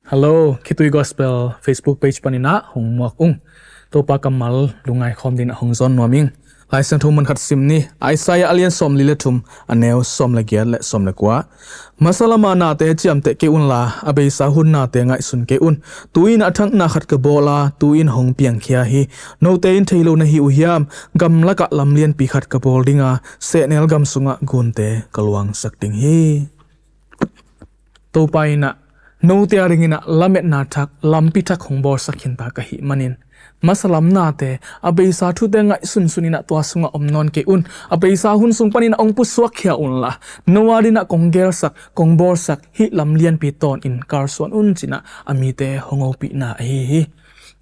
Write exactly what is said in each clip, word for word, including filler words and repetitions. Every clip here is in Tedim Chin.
Hello, Khitui Gospel Facebook page panin ah hong muak ung. Topa kammal lungngai khawm dingin ah hong zawn nuam ing. Lai Siangtho mun khat sim ni. Isaiah a lian sawmli le thum, a neu sawm le giat le sawm le kua. Masa lama nate ciamteh kei unla, a beisa hun nate ngaihsun kei un. Tu-in a thakna khat ka bawl a, tu-in hong piangkhia hi. Note in thei lo na hi uh hiam? Gamlakah lam lianpi khat ka bawl ding a, sehnel gam sungah gunte ka luangsak ding hi. Topa in ah note a dingin ah lametna thak, lampi thak hong bawlsak khinta ka hih manin, masa lam nate, a beisa thute ngaihsunsun in ah tua sungah om nawn kei un. A beisa hun sung panin ah hong pusuakkhia unla, no a dingin ah kong gelsak, kong bawlsak hih lam lianpi tawnin kalsuan un, ci-in ah a mite hong hopihna ahi hi.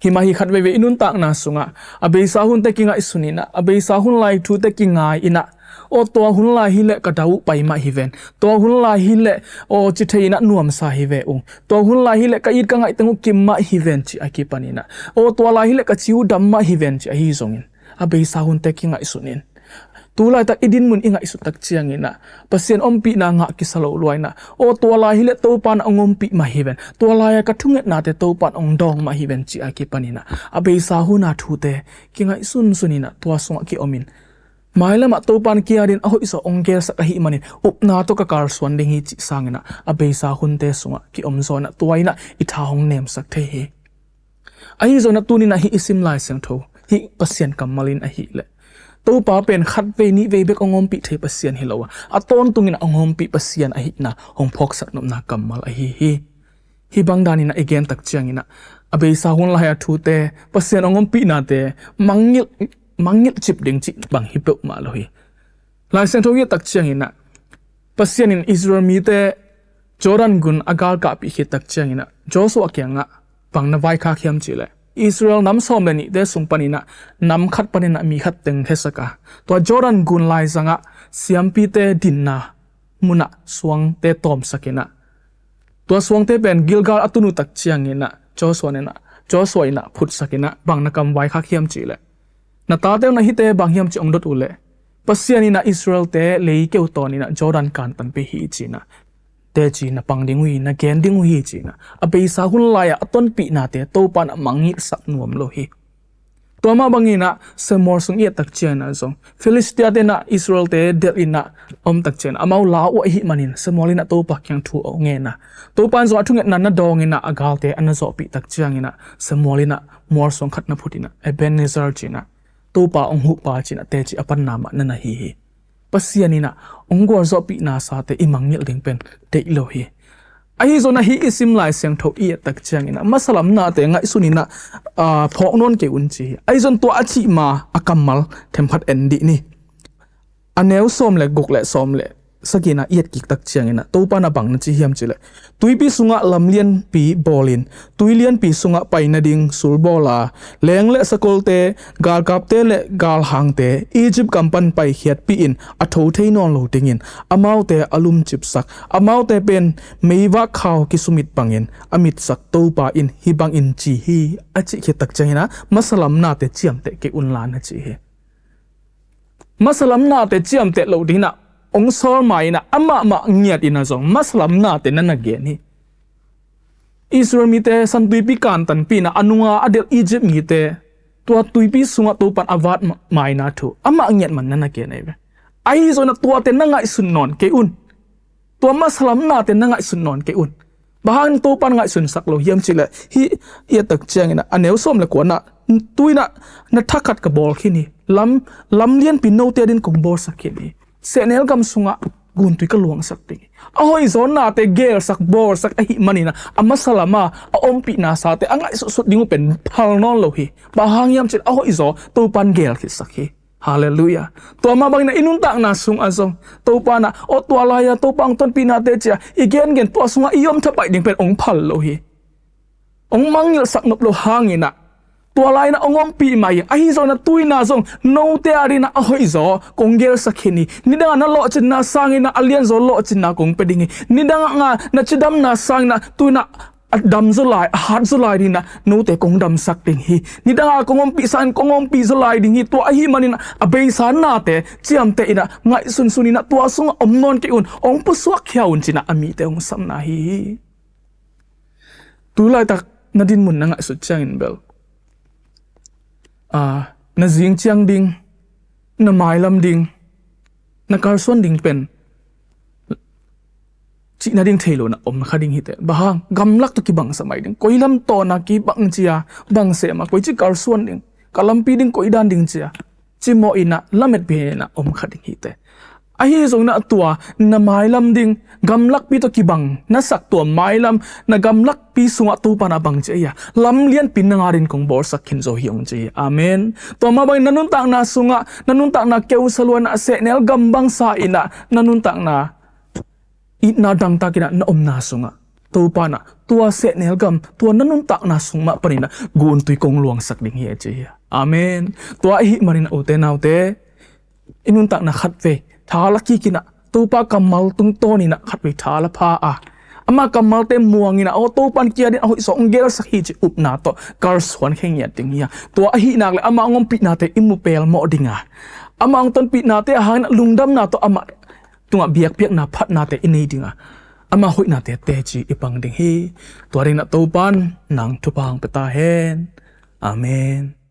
Himah hi khat veivei i nuntakna sungah a beisa hunte kingaihsun in ah, a beisa hun lai thute kingai in ah, aw, tua hun lai hileh ka dau uh pai mah hi ven. Tua hun lai hileh, aw, ci thei in ah nuamsa hi ve ung. Tua hun lai hileh ka it ka ngaih teng uh kim mah hi ven, ci a kipan in ah, aw, tua lai hileh ka ci uh dam mah hi ven, ci ahi zongin, a beisa hunte kingaihsun in, tu laitak i dinmun i ngaihsut tak ciangin ah Pasian ompihna ngah kisa lo lua in ah, aw, tua lai hileh Topa in ah hong ompih mah hi ven. Tua lai-a ka thungetnate Topa in ah hong dawng mah hi ven, ci a kipan in ah a beisa hun a thute kingaihsunsun in ah tua sungah kiom in, mailamah Topa in kei a dingin a hoihzaw hong gelsak ahih manin upna tawh ka kalsuan ding hi, cih sangin ah a beisa hunte sungah kiom zaw in ah tua in ah i tha hong nemsak thei hi. Ahi zongin ah tuni-in ah hih i sim Lai Siangtho, hih Pasian kammal in ahih leh, Topa pen khat vei nih vei bek hong ompih thei Pasian hi lo a, a tawntungin ah hong ompih Pasian ahihna hong phawksak nopna kammal ahi hi. Hih bang danin ah i gen tak ciangin ah a beisa hun lai-a thute, Pasian hong ompihnate mangngilh, mangngilh cip ding cih bang hi peuhmah lo hi. Lai Siangtho i et tak ciangin ah Pasian in Israel mite Jordan gun a galkahpih khit tak ciangin ah Joshua kiangah bang na vaikhak hiam cih leh, Israel nam sawm le nihte sung panin ah nam khat panin ah mi khat teng hesak a, tua Jordan gun laizangah siampite dinna munah suangte tawmsak in ah, tua suangte pen Gilgal a tun uh tak ciangin ah Joshua in ah, Joshua in ah phutsak in ah bang na kam vaikhak hiam cih leh, na tate uh na hihte bang hiam cih hong dot uh leh, Pasian in ah Israelte lei keu tawn in ah Jordan kantanpih hi, ci-in ah teci na pang ding uh hi, na gen ding uh hi, ci-in ah a beisa hun lai-ah a tonpihnate Topa in ah mangngilhsak nuam lo hi. Tua mah bangin ah Samuel sung i et tak ciangin ah zong Filistiate in ah Israelte delh in ah om tak ciangin ah amau lau uh ahih manin Samuel in ah Topa kiang thu a ngen a, Topa in zong a thungetna na dawng in ah a galte a na zawhpih tak ciangin ah Samuel in ah mual suang khat na phut in ah Ebenezer ci-in ah, Topa hong huhpa ci-in ah teci a panna mah na na hi hi. Pasian in ah hong gualzawhpihna sate i mangngilh ding pen deih lo hi. Ahi zongin ah hih i sim Lai Siangtho i et tak ciangin ah masa lam nate ngaihsun in ah, ah, phawk nawn kei un, ci hi. Ahi zongin tua a cih ma a kammal themkhat en dih ni. A neu sawm le guk le sawm le sagihna i et kik tak ciangin ah Topa in ah bang na ci hiam cih leh, tuipi sungah lam lianpi bawlin, tui lianpi sungah pai nading sul bawl a, leng le sakolte, galkapte le galhangte Egypt gam pan paikhiatpih in a tho thei nawn lo dingin amaute a lumcipsak, amaute pen meivak khau kisumit bangin a mitsak Topa in hih bangin ci hi, a cih khit tak ciangin ah masa lam nate ciamteh kei unla, na ci hi. Masa lam nate ciamteh loh dingin ah hong sawl ma in ah amah mah ngiat in ah zong masa lam nate na na gen hi. Israel mite San Tuipi kantanpih in ah a nunga a delh Egypt mite tua tuipi sungah Topa in a vat ma-, ma in ah thu amah ngiat man na na gen ahi ve. Ahi zongin ah tuate na ngaihsun nawn kei un. Tua masa lam nate na ngaihsun nawn kei un. Bang hang Topa in ngaihsunsak lo hiam cih leh, hih i et tak ciangin ah a neu sawm le kuana, tu-in ah na thak khat ka bawl khin hi. Lam, lam lianpi note a dingin kong bawlsak khin hi. Sehnel gam sungah guntui ka luangsak ding hi. A hoihzaw nate gelsak bawlsak ahih manin ah a masa lam a a ompihna sate a ngaihsutsut ding uh pen phal nawn lo hi. Bang hang hiam cih leh a hoihzaw Topa in gel khitsak hi. Halleluiah. Tua mah bangin ah i nuntakna sungah zong Topa in ah, aw, tua lai-a Topa hong tonpihnate ci-a i gengen tua sungah i om thapaih ding pen hong phal lo hi. Hong mangngilhsak nop loh hangin ah tua lai-in ah hong ompih mah hi. Ahi zongin ah tu-in ah zong note a dingin ah a hoihzaw kong gelsak khin hi. Nidang a na lawhcinna sangin ah a lianzaw lawhcinna kong pia ding hi. Nidang a na cidamna sangin ah tu-in ah a dam zaw lai, a hat zaw lai dingin ah note kong damsak ding hi. Nidang a kong ompih sangin kong ompih zaw lai ding hi. Tua ahih manin ah a beisa nate ciamteh in ah ngaihsunsun in ah tua sungah om nawn kei un, hong pusuakkhia un, ci-in ah a mite hong samna hi hi. Tu laitak na dinmun na ngaihsut ciangin bel, ah, na zing ciang ding, na mailam ding, na kalsuan ding pen cih nading thei lo na om kha ding hi teh. Bang hang, gamlak tawh kibang sa mai ding, koi lam tawh na kibang ci a, bang sem a, koici kalsuan ding, ka lampi ding koi dan ding ci a, cimawh in ah, lametpih in ah om kha ding hi teh. Ahi zongin ah tua na mailam ding, gamlakpi tawh kibang na sak tua mailam, na gamlakpi sungah Topa in ah bangci a hia, lam lianpi na nga dingin kong bawlsak khin zo hi hong ci hi. Amen. Tua mah bangin na nuntakna sungah, na nuntakna keusa lua in ah, sehnel gam bangsa in ah na nuntakna itna dangtak in ah na omna sungah Topa in ah tua sehnel gam, tua na nuntakna sung mah panin ah guntui kong luangsak ding hi a ci hi. Amen. Tua ahih manin ah, ute naute, i nuntakna khatvei tha la kik in ah, Topa kammal tungtawn in ah khatvei tha la pha a, ama kammalte muang in ah, aw, Topa in kiat in a hoih zaw hong gelsak hi cih upna tawh kalsuan khia ngiat ding hi a. Tua ahih nak leh amah hong ompihnate i mu pelmawh ding a, amah hong tonpihnate a hang in ah lungdamna tawh amah tungah biakpiakna phatnate i nei ding a, ama hoihnate teci i pang ding hi. Tua dingin ah Topa in nang thupha hong pia ta hen. Amen.